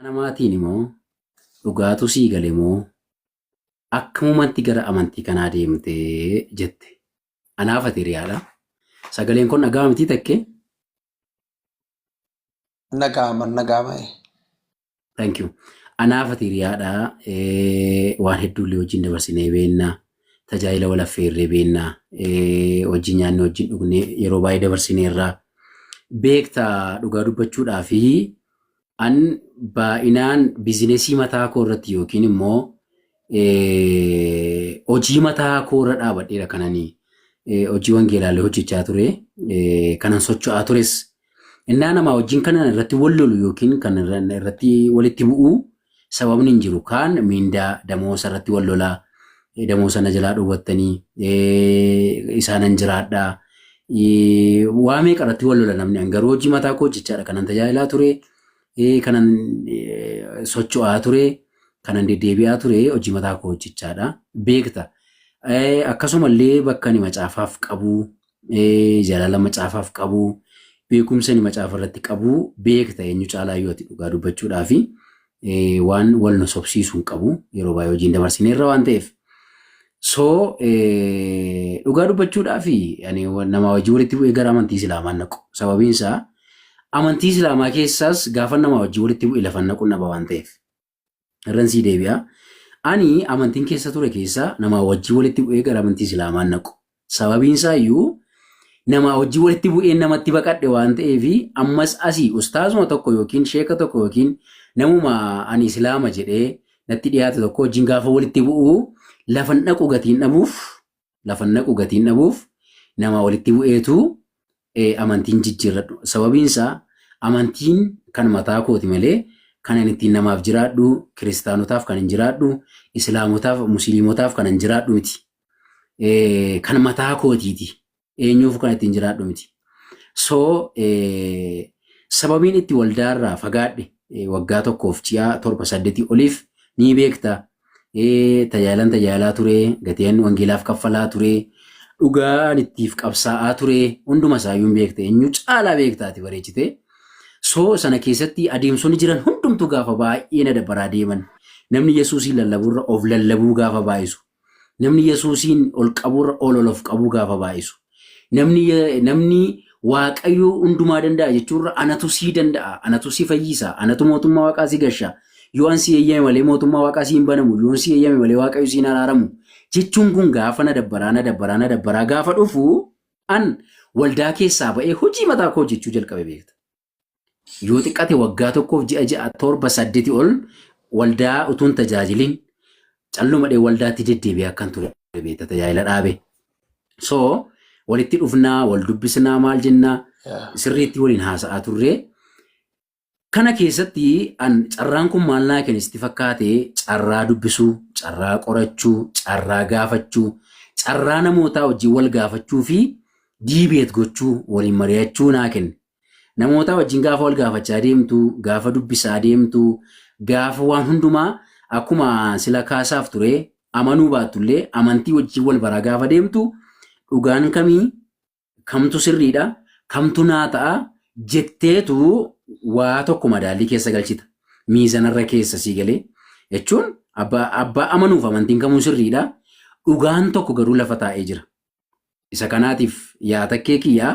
Namaatiin immoo dhugaatu sii gale moo akkamumatti gara amantii kanaa deemte jette. Anaaf ati hiriyaadha. Sagaleen kun dhagaa miti takkee. Naga'ama naga'ama. Thank you. Anaaf ati hiriyaadha. Waan hedduullee wajjin dabarsinee beennaa. Tajaajila wal affeerree beennaa. Wajjin nyaannee wajjin dhugnee yeroo baay'ee dabarsineerraa. Beektaa dhugaa dubbachuudhaa fi an baay'inaan bizinesii mataa koo irratti yookiin immoo hojii mataa koo irra dhaabadheera kanani hojii wangeelaalee hojjechaa ture kanan socho'aa tures. Innaa namaa wajjin kanan irratti wal lolu yookiin kan irratti walitti bu'u sababni hin jiru. Kaan miindaa damoosa irratti wal lolaa damoosa na jalaa dhowwattanii isaanan jiraadhaa. Waa meeqa irratti wal lola namni. An garuu hojii mataa koo hojjechaadha kanan tajaajilaa ture, kanan socho'aa ture, kanan deddeebi'aa ture hojii mataa koo hojjechaadha. Beekta. Akkasumallee bakka ani macaafaaf qabu, jaalala macaafaaf qabu, beekumsa ani macaafa irratti qabu beekta eenyu caalaa yoo ati dhugaa dubbachuudhaa fi waan wal nu sobsiisu hin qabu yeroo baay'ee hojiin dabarsineerra waan ta'eef. So dhugaa dubbachuudhaa fi ani nama wajjin walitti bu'ee gara amantii Islaamaa naqu. Sababiin isaa amantii Islaamaa keessaas gaafa nama wajjin walitti bu'e lafa naqu naba waan ta'eef. Irran sii deebi'a. Ani amantiin keessa ture keessa namaa wajjin walitti bu'ee gara amantii Islaamaa naqu. Sababiin isaa iyyuu namaa wajjin walitti bu'ee namatti baqadhe waan ta'eef ammas asii ustaazuma tokko yookiin sheeka tokko yookiin namuma ani Islaama jedhee natti dhiyaate tokko wajjin gaafa walitti bu'u lafan dhaqu gatiin dhabuuf lafan dhaqu gatiin dhabuuf namaa walitti bu'eetu amantiin jijjiirradhu. Sababiin isaa amantiin kan mataa kooti malee kan ani ittiin namaaf jiraadhu, kiristaanotaaf kan hin jiraadhu, islaamotaaf, musliimotaaf kan hin jiraadhu miti. Kan mataa kootiiti. Eenyuuf kan ittiin jiraadhu miti. So sababiin itti waldaarraa fagaadhe waggaa tokkoof ji'a 7 8 oliif ni beekta. Tajaajilan tajaajilaa ture, gatiin wangeelaaf kaffalaa ture, dhugaan ittiif qabsaa'aa ture, hunduma isaayyuu hin beekta. Eenyu caalaa beekta ati bareechite. So sana keessatti adeemsonni jiran hundumtuu gaafa baay'ee na dabbaraa deeman. Namni Yesuusiin lallabuurra of lallabuu gaafa baay'isu. Namni Yesuusiin ol qabuurra ol ol of qabuu gaafa baay'isu. Namni Waaqayyo hundumaa danda'a jechuurra anatu sii danda'a, anatu si fayyisa, anatu mootummaa Waaqaa si gasha. Yoo an si eeyyame malee mootummaa Waaqaa si hin banamu, yoo an si eeyyame malee Waaqayyo si hin araaramu. Jechuun kun gaafa na dabbaraa na dabbaraa na dabbaraa gaafa dhufu an waldaa keessaa ba'ee hojii mataa koo hojjechuu jalqabe beekta. Yoo xiqqate waggaa tokkoof ji'a 6 7 8 ol waldaa utuun tajaajilin callumadhee waldaatti deddeebi'ee akkan ture beekta tajaajila dhaabe. So walitti dhufnaa wal dubbisnaa maal jennaa sirriitti waliin haasa'aa turre. Kana keessatti an carraan kun maal naa kenne sitti fakkaate carraa dubbisuu, carraa qorachuu, carraa gaafachuu, carraa namootaa wajjin wal gaafachuu fi diibeet gochuu waliin mari'achuu naa kenne. Namootaa wajjin gaafa wal gaafachaa deemtu, gaafa dubbisaa deemtu, gaafa waan hundumaa akkuma sila kaasaaf ture amanuu baattullee amantii wajjin wal baraa gaafa deemtu dhugaan kamii kamtu sirriidha kamtu naa ta'a jetteetu waa tokko madaallii keessa galchita. Miizanarra keessa sii galee jechuun abbaa amanuuf amantiin kamuu sirriidha. Dhugaan tokko garuu lafa taa'ee jira. Isa kanaatiif yaa takkee kiyyaa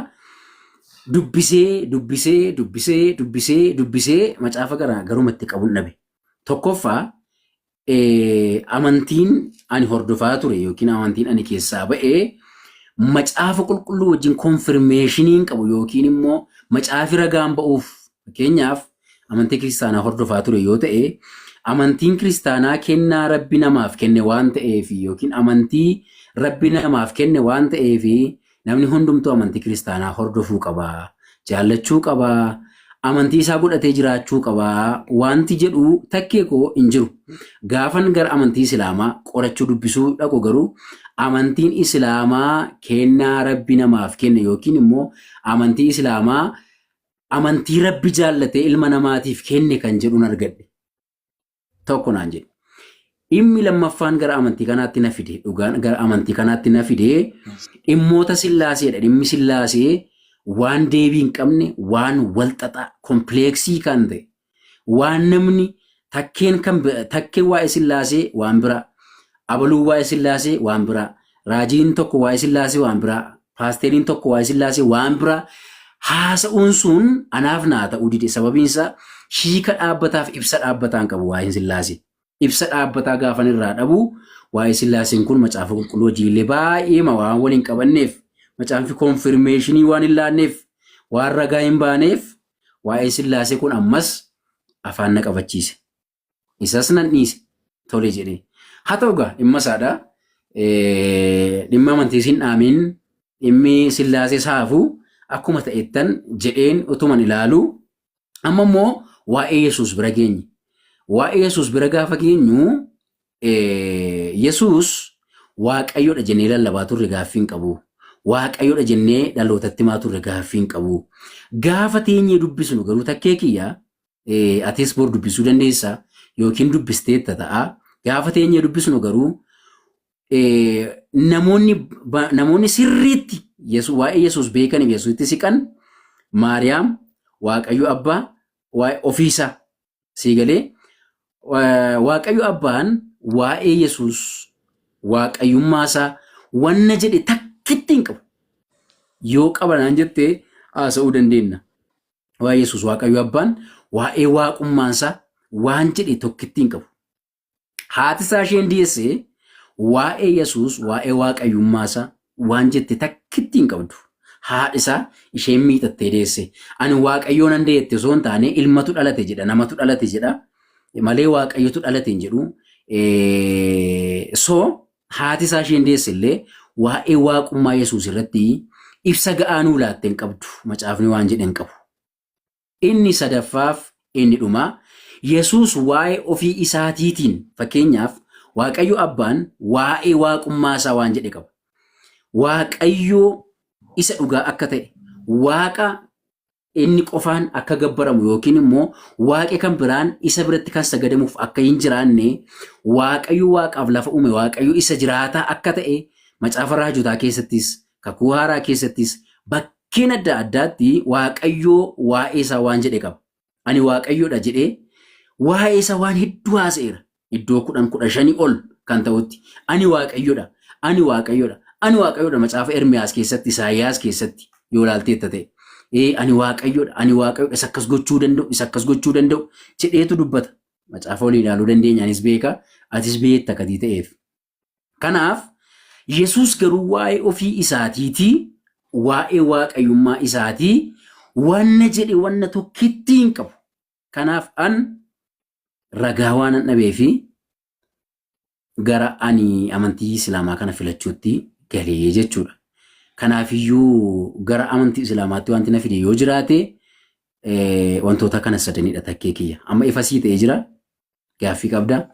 dubbisee dubbisee dubbisee dubbisee dubbisee macaafa gara garumatti qabuun dhabe. Tokkoffaa amantiin ani hordofaa ture yookiin amantiin ani keessaa ba'e macaafa qulqulluu wajjin konfirmeeshinii hin qabu yookiin immoo macaafi ragaan ba'uuf fakkeenyaaf amantii kiristaanaa hordofaa ture yoo ta'e amantiin kiristaanaa kennaa rabbi namaaf kenne waan ta'eef yookiin amantii rabbi namaaf kenne waan ta'eef namni hundumtuu amantii kiristaanaa hordofuu qaba, jaallachuu qaba, amantii isaa godhatee jiraachuu qaba wanti jedhu takkee koo hin jiru. Gaafan gara amantii Islaamaa qorachuu dubbisuu dhaqu garuu amantiin Islaamaa kennaa rabbi namaaf kenne yookiin immoo amantii Islaamaa amantii rabbi jaallatee ilma namaatiif kenne kan jedhuun argadhe. Tokko naan jedhe. Dhimmi lammaffaan gara amantii kanaatti na fide dhugaan gara amantii kanaatti na fide dhimmoota sillaaseedha. Dhimmi sillaasee waan deebii hin qabne waan walxaxaa kompleeksii kan ta'e waan namni Takkeen kan takkeen waa'ee Sillaasee waan biraa, abaluun waa'ee Sillaasee waan biraa, raajiin tokko waa'ee Sillaasee waan biraa, paasteeriin tokko waa'ee Sillaasee waan biraa haasa'uun sun anaaf naa ta'uu dide. Sababiin isaa hiika dhaabbataaf ibsa dhaabbataa hin qabu waa'een Sillaasee. Ibsa dhaabbataa gaafan irraa dhabu waa'ee Sillaaseen kun macaafa qulqulluu hojiilee baay'eema waan waliin qabanneef macaafni konfirmeeshinii waan hin laanneef waan ragaa hin baaneef waa'ee Sillaasee kun ammas afaan na qabachiise. Isas nan dhiise tole jedhee. Haa ta'u egaa dhimma isaadha. Dhimma amantii sin dhaamin dhimmi Sillaasee saafuu akkuma ta'ettan jedheen utuman ilaalu amma immoo waa'ee Yesuus bira geenye. Waa'ee Yesuus bira gaafa geenyu Yesuus Waaqayyodha jennee lallabaa turre gaaffii hin qabu. Waaqayyodha jennee dhalootatti himaa turre gaaffii hin qabu. Gaafa teenyee dubbisnu garuu takkee kiyya atis bor dubbisuu dandeessa yookiin dubbisteetta ta'a. Gaafa teenyee dubbisnu garuu namoonni namoonni sirriitti waa'ee Yesuus beekaniif Yesuusitti siqan Maariyaam, Waaqayyo Abbaa, waa'ee ofiisaa sii galee Waaqayyo Abbaan waa'ee Yesuus waaqayyummaa isaa wanna jedhe takkitti hin qabu. Yoo qaba naan jettee haasa'uu dandeenya. Waa'ee Yesuus Waaqayyo Abbaan waa'ee waaqummaan isaa waan jedhe tokkitti hin qabu. Haati isaa isheen deesse waa'ee Yesuus waa'ee waaqayyummaa isaa waan jette takkitti hin qabdu. Haadhi isaa isheen miixattee deesse. Ani waaqayyoo nan deette osoo hin taane ilmatu dhalate jedha namatu dhalate jedha malee waaqayyotu dhalate hin jedhu. So haati isaa isheen deesse illee waa'ee waaqummaa Yesuus irratti ibsa ga'aa nuu laatte hin qabdu. Macaafni waan jedhe hin qabu. Inni sadaffaaf inni dhumaa Yesuus waa'ee ofii isaatiitiin fakkeenyaaf Waaqayyo Abbaan waa'ee waaqummaa isaa waan jedhe qaba. Waaqayyo isa dhugaa akka ta'e, Waaqa inni qofaan akka gabbaramu yookiin immoo waaqi kan biraan isa biratti kan sagadamuuf akka hin jiraanne Waaqayyo waaqaaf lafa uume Waaqayyo isa jiraataa akka ta'e macaafa raajotaa keessattis kakuu haaraa keessattis bakkeen adda addaatti Waaqayyo waa'ee isaa waan jedhe qaba. Ani Waaqayyoodha jedhee waa'ee isaa waan hedduu haasa'eera. Iddoo 10 15 ol kan ta'utti ani Waaqayyoodha, ani Waaqayyoodha, ani Waaqayyoodha macaafa Ermiyaas keessatti, Isaayyaas keessatti yoo ilaalteetta ta'e. Ee ani Waaqayyoodha, ani Waaqayyoodha, isa akkas gochuu danda'u, isa akkas gochuu danda'u jedheetu dubbata. Macaafa waliin ilaaluu dandeenya, anis beeka, atis beekta katii ta'eef. Kanaaf Yesuus garuu waa'ee ofii isaatiitii waa'ee waaqayyummaa isaatii wanna jedhe wanna tokkittii hin qabu. Kanaaf an ragaa waanan dhabee fi gara ani amantii Islaamaa kana filachuutti galee jechuudha. Kanaafiyyuu gara amantii Islaamaatti wanti na fide yoo jiraate wantoota kana sadanidha takkee kiyya. Amma ifa sii ta'ee jira. Gaaffii qabdaa?